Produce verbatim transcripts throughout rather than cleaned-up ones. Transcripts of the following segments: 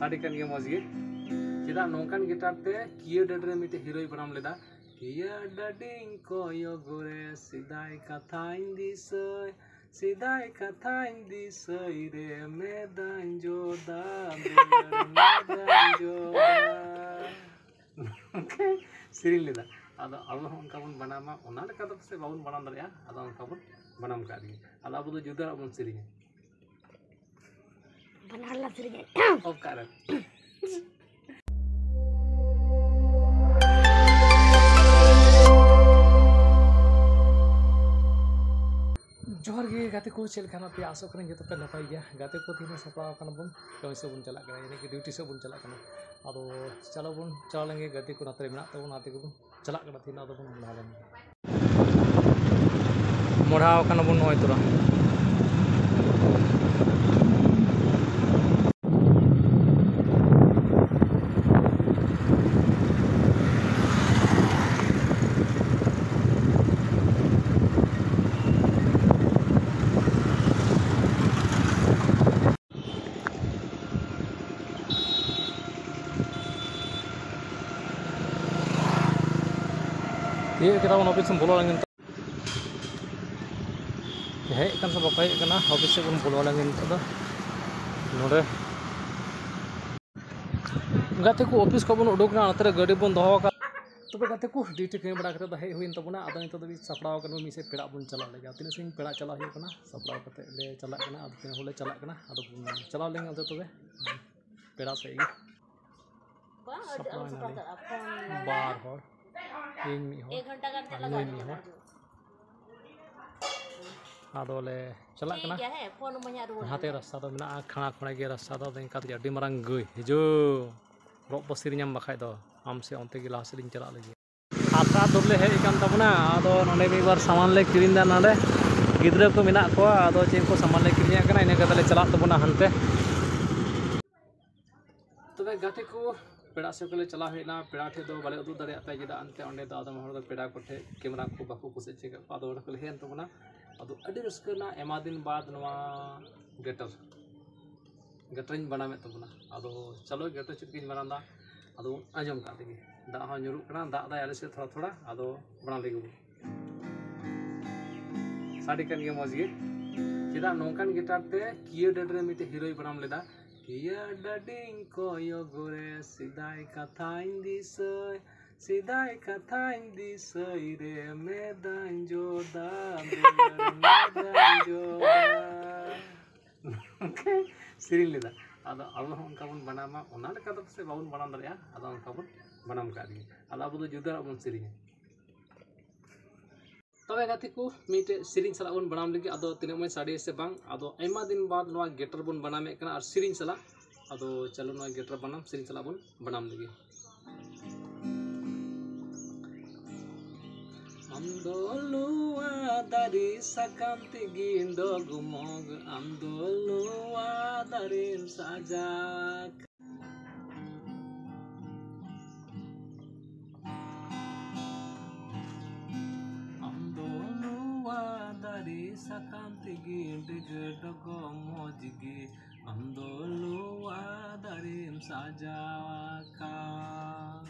ᱥᱟᱰᱮ ᱠᱟᱱ ᱜᱮᱭᱟ ᱢᱚᱡᱽ ᱜᱮ᱾ ᱪᱮᱫᱟᱜ ᱱᱚᱝᱠᱟᱱ ᱜᱤᱴᱟᱨ ᱛᱮ ᱠᱤᱭᱟᱹ ᱰᱟᱹᱰᱤ ᱨᱮ ᱢᱤᱫᱴᱮᱡ ᱦᱤᱨᱳᱭ ᱵᱮᱱᱟᱣ ᱞᱮᱫᱟ, ᱠᱤᱭᱟᱹ ᱰᱟᱹᱰᱤᱧ ᱠᱚᱭᱚᱜ ᱨᱮ ᱥᱮᱫᱟᱭ ᱠᱟᱛᱷᱟᱧ ᱫᱤᱥᱟᱹᱭ, ᱥᱮᱫᱟᱭ ᱠᱟᱛᱷᱟᱧ ᱫᱤᱥᱟᱹᱭ ᱨᱮ ᱢᱮᱫᱟᱧ ᱡᱚᱫᱟ, ᱫᱩᱞᱟᱹᱲ ᱢᱮᱫᱟᱧ ᱡᱚᱫᱟ᱾ ᱱᱚᱝᱠᱟᱭ ᱥᱮᱨᱮᱧ ᱞᱮᱫᱟ᱾ ᱟᱫᱚ ᱟᱵᱚ ᱦᱚᱸ ᱚᱱᱠᱟ ᱵᱚᱱ ᱵᱟᱱᱟᱢᱟ, ᱚᱱᱟ ᱞᱮᱠᱟ ᱫᱚ ᱯᱟᱥᱮᱡ ᱵᱟᱵᱚᱱ ᱵᱟᱱᱟᱢ ᱫᱟᱲᱮᱭᱟᱜᱼᱟ, ᱟᱫᱚ ᱚᱱᱠᱟ ᱵᱚᱱ ᱵᱟᱱᱟᱢ ᱠᱟᱜ ᱜᱮ᱾ ᱟᱫᱚ ᱟᱵᱚ ᱫᱚ ᱡᱩᱫᱟᱹ ᱟᱜ ᱵᱚᱱ ᱥᱮᱨᱮᱧᱟ᱾ ᱵᱟᱱᱟᱨ ᱞᱟᱝ ᱥᱮᱨᱮᱧᱟ᱾ ᱚᱠᱟᱨᱮ? ᱡᱚᱦᱟᱨ ᱜᱮ ᱜᱟᱛᱮ ᱠᱚ, ᱪᱮᱫ ᱞᱮᱠᱟ ᱦᱮᱱᱟᱜ ᱯᱮᱭᱟ? ᱟᱥᱚᱜ ᱠᱟᱹᱱᱟᱹᱧ ᱡᱚᱛᱚ ᱯᱮ ᱱᱟᱯᱟᱭ ᱜᱮᱭᱟ᱾ ᱜᱟᱛᱮ ᱠᱚ, ᱛᱮᱦᱮᱧ ᱥᱟᱯᱲᱟᱣ ᱟᱠᱟᱱᱟ ᱵᱚᱱ, ᱠᱟᱹᱢᱤ ᱥᱮᱫ ᱵᱚᱱ ᱪᱟᱞᱟᱜ ᱠᱟᱱᱟ, ᱭᱟᱱᱤ ᱠᱤ ᱰᱤᱭᱩᱴᱤ ᱥᱮᱫ ᱵᱚᱱ ᱪᱟᱞᱟᱜ ᱠᱟᱱᱟ᱾ ᱟᱫᱚ ᱪᱟᱞᱟᱣ ᱵᱚᱱ, ᱪᱟᱞᱟᱣ ᱞᱮᱱ ᱜᱮ, ᱜᱟᱛᱮ ᱠᱚ ᱱᱟᱛᱮ ᱨᱮ ᱢᱮᱱᱟᱜ ᱛᱟᱵᱚᱱᱟ, ᱟᱨ ᱛᱮᱜᱮ ᱵᱚᱱ ᱪᱟᱞᱟᱜ ᱠᱟᱱᱟ᱾ ᱛᱮᱦᱮᱧ ᱟᱫᱚ ᱵᱚᱱ ᱢᱚᱦᱰᱟ ᱞᱮᱱ ᱜᱮ᱾ ᱢᱚᱦᱰᱟᱣ ᱠᱟᱱᱟ ᱵᱚᱱ ᱱᱚᱜᱼᱚᱭ ᱛᱚᱨᱟ᱾ ᱛᱤᱭᱳᱜ ᱠᱮᱫᱟ ᱵᱚᱱ ᱚᱯᱷᱤᱥ ᱵᱚᱞᱚ ᱞᱮᱱ ᱜᱮ᱾ ᱦᱮᱡ ᱠᱟᱱ ᱥᱮ ᱵᱟᱠᱚ ᱦᱮᱡ ᱠᱟᱱᱟ, ᱚᱯᱷᱤᱥ ᱥᱮᱫ ᱵᱚᱱ ᱵᱚᱞᱚ ᱞᱮᱱ ᱜᱮ ᱱᱤᱛᱚᱜ ᱫᱚ᱾ ᱱᱚᱰᱮ ᱜᱟᱛᱮ ᱠᱚ ᱚᱯᱷᱤᱥ ᱠᱷᱚᱱ ᱵᱚᱱ ᱩᱰᱩᱠ ᱮᱱᱟ, ᱱᱚᱛᱮ ᱨᱮ ᱜᱟᱹᱰᱤ ᱵᱚᱱ ᱫᱚᱦᱚ ᱟᱠᱟᱫ᱾ ᱛᱚᱵᱮ ᱜᱟᱛᱮ ᱠᱚ, ᱰᱤᱭᱩᱴᱤ ᱠᱟᱹᱢᱤ ᱵᱟᱲᱟ ᱠᱟᱛᱮ ᱫᱚ ᱦᱮᱡ ᱦᱩᱭᱮᱱ ᱛᱟᱵᱚᱱᱟ᱾ ᱟᱫᱚ ᱱᱤᱛᱚᱜ ᱫᱚ ᱥᱟᱯᱲᱟᱣ ᱠᱟᱱᱟ ᱵᱚᱱ ᱢᱤᱫ ᱥᱮᱫ ᱯᱮᱲᱟ ᱵᱚᱱ ᱪᱟᱞᱟᱜ ᱞᱟᱹᱜᱤᱫ᱾ ᱟᱨ ᱛᱤᱱᱟᱹᱜ ᱥᱟᱺᱜᱤᱧ ᱯᱮᱲᱟ ᱪᱟᱞᱟᱜ ᱦᱩᱭᱩᱜ ᱠᱟᱱᱟ, ᱥᱟᱯᱲᱟᱣ ᱠᱟᱛᱮ ᱞᱮ ᱪᱟᱞᱟᱜ ᱠᱟᱱᱟ᱾ ᱟᱫᱚ ᱛᱤᱱᱟᱹᱜ ᱦᱚᱲ ᱞᱮ ᱪᱟᱞᱟᱜ ᱠᱟᱱᱟ, ᱟᱫᱚ ᱵᱚᱱ ᱪᱟᱞᱟᱣ ᱞᱮᱱ ᱜᱮ ᱚᱱᱛᱮ ᱛᱚᱵᱮ ᱯᱮᱲᱟ ᱥᱮᱫ ᱜᱮ᱾ ᱵᱟᱝ, ᱟᱹᱰᱤ ᱥᱟᱯᱲᱟᱣ ᱟᱹᱰᱤ ᱮᱱᱟᱞᱮ᱾ ᱥᱟᱯᱲᱟᱣ ᱩᱛᱟᱹᱨ, ᱟᱨ ᱯᱷᱳᱱ ᱵᱟᱨ ᱦᱚᱲ, ᱤᱧ ᱢᱤᱫ ᱦᱚᱲ, ᱮᱠ ᱜᱷᱚᱱᱴᱟ ᱜᱟᱱ ᱟᱨ ᱪᱟᱞᱟᱜ ᱱᱩᱭ ᱞᱟᱜᱟᱜᱼᱟ ᱢᱤᱫ ᱦᱚᱲ᱾ ᱟᱫᱚ ᱞᱮ ᱪᱟᱞᱟᱜ ᱴᱷᱤᱠ ᱠᱟᱱᱟ᱾ ᱜᱮᱭᱟ, ᱦᱮᱸ, ᱯᱷᱳᱱ ᱢᱟᱧ ᱦᱟᱸᱜ ᱨᱩᱣᱟᱹᱲ ᱱᱟᱛᱮ ᱟᱢᱟ᱾ ᱨᱟᱥᱛᱟ ᱫᱚ ᱢᱮᱱᱟᱜᱼᱟ, ᱠᱷᱟᱲᱟ ᱠᱷᱚᱲᱟ ᱜᱮ ᱨᱟᱥᱛᱟ ᱫᱚ᱾ ᱟᱫᱚ ᱤᱱᱠᱟ ᱛᱮᱜᱮ ᱟᱹᱰᱤ ᱢᱟᱨᱟᱝ ᱜᱟᱹᱭ ᱦᱤᱡᱩᱜ᱾ ᱨᱚᱜ ᱯᱟᱹᱥᱤᱨ ᱧᱟᱢ ᱵᱟᱠᱷᱟᱡ ᱫᱚ ᱟᱢ ᱥᱮᱫ ᱚᱱᱛᱮ ᱜᱮ ᱞᱟᱦᱟ ᱥᱮᱫ ᱤᱧ ᱪᱟᱞᱟᱜ ᱞᱟᱹᱜᱤᱫ᱾ ᱦᱟᱥᱟ ᱫᱩᱨ ᱞᱮ ᱦᱮᱡ ᱟᱠᱟᱱ ᱛᱟᱵᱚᱱᱟ᱾ ᱟᱫᱚ ᱱᱚᱰᱮ ᱢᱤᱫ ᱵᱟᱨ ᱥᱟᱢᱟᱱ ᱞᱮ ᱠᱤᱨᱤᱧ ᱮᱫᱟ᱾ ᱱᱚᱰᱮ ᱜᱤᱫᱽᱨᱟᱹ ᱠᱚ ᱢᱮᱱᱟᱜ ᱠᱚᱣᱟ, ᱟᱫᱚ ᱪᱮᱫ ᱠᱚ ᱥᱟᱢᱟᱱ ᱞᱮ ᱠᱤᱨᱤᱧᱮᱫ ᱠᱟᱱᱟ, ᱤᱱᱟᱹ ᱠᱟᱛᱮ ᱞᱮ ᱪᱟᱞᱟᱜ ᱛᱟᱵᱚᱱᱟ ᱦᱟᱱᱛᱮ᱾ ᱛᱚᱵᱮ ᱜᱟᱛᱮ ᱠᱚ, ᱯᱮᱲᱟ ᱥᱮᱫ ᱠᱷᱚᱱ ᱞᱮ ᱪᱟᱞᱟᱣ ᱦᱮᱡ ᱮᱱᱟ᱾ ᱯᱮᱲᱟ ᱴᱷᱮᱱ ᱫᱚ ᱵᱟᱞᱮ ᱩᱫᱩᱜ ᱫᱟᱲᱮᱭᱟᱜ ᱯᱮᱭᱟ, ᱪᱮᱫᱟᱜ ᱮᱱᱛᱮ ᱚᱸᱰᱮ ᱫᱚ ᱟᱫᱚᱢ ᱦᱚᱲ ᱫᱚ ᱯᱮᱲᱟ ᱠᱚᱴᱷᱮᱱ ᱠᱮᱢᱮᱨᱟ ᱠᱚ ᱵᱟᱠᱚ ᱠᱩᱥᱤ ᱦᱚᱪᱚ ᱠᱟᱜ ᱠᱚᱣᱟ᱾ ᱟᱫᱚ ᱚᱸᱰᱮ ᱠᱷᱚᱱ ᱞᱮ ᱦᱮᱡ ᱮᱱ ᱛᱟᱵᱚᱱᱟ᱾ ᱟᱫᱚ ᱟᱹᱰᱤ ᱨᱟᱹᱥᱠᱟᱹ ᱨᱮᱱᱟᱜ ᱟᱭᱢᱟ ᱫᱤᱱ ᱵᱟᱫᱽ ᱱᱚᱣᱟ ᱜᱮᱴᱟᱨ ᱜᱮᱴᱟᱨᱤᱧ ᱵᱟᱱᱟᱢᱮᱫ ᱛᱟᱵᱚᱱᱟ᱾ ᱟᱫᱚ ᱪᱚᱞᱚ ᱜᱮᱴᱟᱨ ᱪᱮᱫ ᱞᱮᱠᱟᱧ ᱵᱟᱱᱟᱢ ᱫᱟ, ᱟᱫᱚ ᱵᱚᱱ ᱟᱸᱡᱚᱢ ᱠᱟᱜ ᱞᱮᱜᱮ᱾ ᱫᱟᱜ ᱦᱚᱸ ᱧᱩᱨᱩᱜ ᱠᱟᱱᱟ, ᱫᱟᱜ ᱫᱟᱭ ᱟᱞᱮ ᱥᱮᱫ ᱛᱷᱚᱲᱟ ᱛᱷᱚᱲᱟ, ᱟᱫᱚ ᱵᱟᱱᱟᱢ ᱞᱮᱜᱮ ᱵᱚᱱ᱾ ᱥᱟᱰᱮ ᱠᱟᱱ ᱜᱮᱭᱟ ᱢᱚᱡᱽ ᱜᱮ᱾ ᱪᱮᱫᱟᱜ ᱱᱚᱝᱠᱟᱱ ᱜᱮᱴᱟᱨ ᱛᱮ ᱠᱤᱭᱟᱹ ᱰᱟᱹᱰᱤ ᱨᱮ ᱢᱤᱫᱴᱮᱡ ᱦᱤᱨᱳᱭ ᱵᱟᱱᱟᱢ ᱞᱮᱫᱟ, ᱠᱤᱭᱟᱹ ᱰᱟᱹᱰᱤᱧ ᱠᱚᱭᱚᱜ ᱨᱮ ᱥᱮᱫᱟᱭ ᱠᱟᱛᱷᱟᱧ ᱫᱤᱥᱟᱹᱭ, ᱥᱮᱫᱟᱭ ᱠᱟᱛᱷᱟᱧ ᱫᱤᱥᱟᱹᱭ ᱨᱮ ᱢᱮᱫᱟᱧ ᱡᱚᱫᱟ, ᱫᱩᱞᱟᱹᱲ ᱢᱮᱫᱟᱧ ᱡᱚᱫᱟ᱾ ᱱᱚᱝᱠᱟᱭ ᱥᱮᱨᱮᱧ ᱞᱮᱫᱟ᱾ ᱟᱫᱚ ᱟᱵᱚ ᱦᱚᱸ ᱚᱱᱠᱟ ᱵᱚᱱ ᱵᱟᱱᱟᱢᱟ, ᱚᱱᱟ ᱞᱮᱠᱟ ᱫᱚ ᱯᱟᱥᱮᱡ ᱵᱟᱵᱚᱱ ᱵᱟᱱᱟᱢ ᱫᱟᱲᱮᱭᱟᱜᱼᱟ, ᱟᱫᱚ ᱚᱱᱠᱟ ᱵᱚᱱ ᱵᱟᱱᱟᱢ ᱠᱟᱜ ᱜᱮ᱾ ᱟᱫᱚ ᱟᱵᱚ ᱫᱚ ᱡᱩᱫᱟᱹ ᱟᱜ ᱵᱚᱱ ᱥᱮᱨᱮᱧᱟ᱾ ᱛᱚᱵᱮ ᱜᱟᱛᱮ ᱠᱚ, ᱢᱤᱫᱴᱮᱡ ᱥᱮᱨᱮᱧ ᱥᱟᱞᱟᱜ ᱵᱚᱱ ᱵᱟᱱᱟᱢ ᱞᱟᱹᱜᱤᱫ᱾ ᱟᱫᱚ ᱛᱤᱱᱟᱹᱜ ᱢᱚᱡᱽ ᱥᱟᱰᱮ ᱥᱮ ᱵᱟᱝ, ᱟᱫᱚ ᱟᱭᱢᱟ ᱫᱤᱱ ᱵᱟᱫ ᱱᱚᱣᱟ ᱜᱮᱴᱟᱨ ᱵᱚᱱ ᱵᱟᱱᱟᱢᱮᱫ ᱠᱟᱱᱟ ᱟᱨ ᱥᱮᱨᱮᱧ ᱥᱟᱞᱟᱜ᱾ ᱟᱫᱚ ᱪᱚᱞᱚ ᱱᱚᱣᱟ ᱜᱮᱴᱟᱨ ᱵᱟᱱᱟᱢ ᱥᱮᱨᱮᱧ ᱥᱟᱞᱟᱜ ᱵᱚᱱ ᱵᱟᱱᱟᱢ ᱞᱟᱹᱜᱤᱫ᱾ ᱟᱢ ᱫᱚ ᱞᱩᱣᱟ ᱫᱟᱨᱮ ᱥᱟᱠᱟᱢ ᱛᱮᱜᱮ ᱰᱚᱜᱽᱢᱚᱜᱽ, ᱟᱢ ᱫᱚ ᱞᱩᱣᱟ ᱫᱟᱨᱮᱢ ᱥᱟᱡᱟᱣ᱾ ᱟᱢ ᱫᱚ ᱞᱩᱣᱟ ᱫᱟᱨᱮ ᱥᱟᱠᱟᱢ ᱛᱮᱜᱮ ᱰᱤᱜᱟᱹ ᱰᱚᱜᱚ ᱢᱚᱡᱽ ᱜᱮ, ᱟᱢ ᱫᱚ ᱞᱩᱣᱟ ᱫᱟᱨᱮᱢ ᱥᱟᱡᱟᱣ ᱟᱠᱟᱫ᱾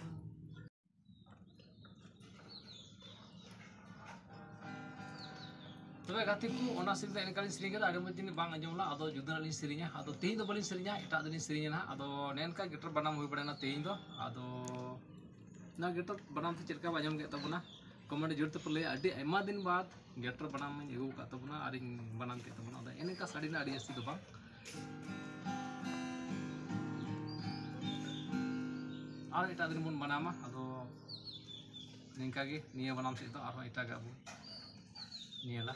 ᱛᱚᱵᱮ ᱜᱟᱛᱮ ᱠᱚ, ᱚᱱᱟ ᱥᱮᱨᱮᱧ ᱫᱚ ᱮᱱᱠᱟ ᱞᱤᱧ ᱥᱮᱨᱮᱧ ᱠᱮᱫᱟ, ᱟᱹᱰᱤ ᱢᱚᱡᱽ ᱡᱤᱱᱤᱥ ᱵᱟᱝ ᱟᱸᱡᱚᱢ ᱞᱮᱱᱟ᱾ ᱟᱫᱚ ᱡᱩᱫᱟᱹ ᱞᱤᱧ ᱥᱮᱨᱮᱧᱟ, ᱟᱫᱚ ᱛᱮᱦᱮᱧ ᱫᱚ ᱵᱟᱹᱞᱤᱧ ᱥᱮᱨᱮᱧᱟ, ᱮᱴᱟᱜ ᱫᱤᱱ ᱞᱤᱧ ᱥᱮᱨᱮᱧᱟ ᱱᱟᱦᱟᱜ᱾ ᱟᱫᱚ ᱱᱮᱱᱠᱟ ᱜᱮᱴᱟᱨ ᱵᱟᱱᱟᱢ ᱦᱩᱭ ᱵᱟᱲᱟᱭᱮᱱᱟ ᱛᱮᱦᱮᱧ ᱫᱚ᱾ ᱟᱫᱚ ᱱᱚᱣᱟ ᱜᱮᱴᱟᱨ ᱵᱟᱱᱟᱢ ᱛᱮ ᱪᱮᱫ ᱞᱮᱠᱟ ᱯᱮ ᱟᱸᱡᱚᱢ ᱠᱮᱫ ᱛᱟᱵᱚᱱᱟ, ᱠᱚᱢᱮᱱᱴ ᱡᱳᱨ ᱛᱮᱯᱮ ᱞᱟᱹᱭᱟ᱾ ᱟᱹᱰᱤ ᱟᱭᱢᱟ ᱫᱤᱱ ᱵᱟᱫ ᱜᱮᱴᱟᱨ ᱵᱟᱱᱟᱢ ᱤᱧ ᱟᱹᱜᱩ ᱟᱠᱟᱫ ᱛᱟᱵᱚᱱᱟ ᱟᱨᱤᱧ ᱵᱟᱱᱟᱢ ᱠᱮᱫ ᱛᱟᱵᱚᱱᱟ᱾ ᱟᱫᱚ ᱮᱱᱮᱠᱟ ᱥᱟᱰᱮᱱᱟ, ᱟᱹᱰᱤ ᱡᱟᱹᱥᱛᱤ ᱫᱚ ᱵᱟᱝ᱾ ᱟᱨ ᱮᱴᱟᱜ ᱫᱤᱱ ᱵᱚᱱ ᱵᱟᱱᱟᱢᱟ᱾ ᱟᱫᱚ ᱱᱤᱝᱠᱟ ᱜᱮ ᱱᱤᱭᱟᱹ ᱵᱟᱱᱟᱢ ᱥᱮᱫ ᱫᱚ ᱟᱨᱦᱚᱸ ᱮᱴᱟᱜᱟᱜ ᱵᱚᱱ ᱧᱮᱞᱟ᱾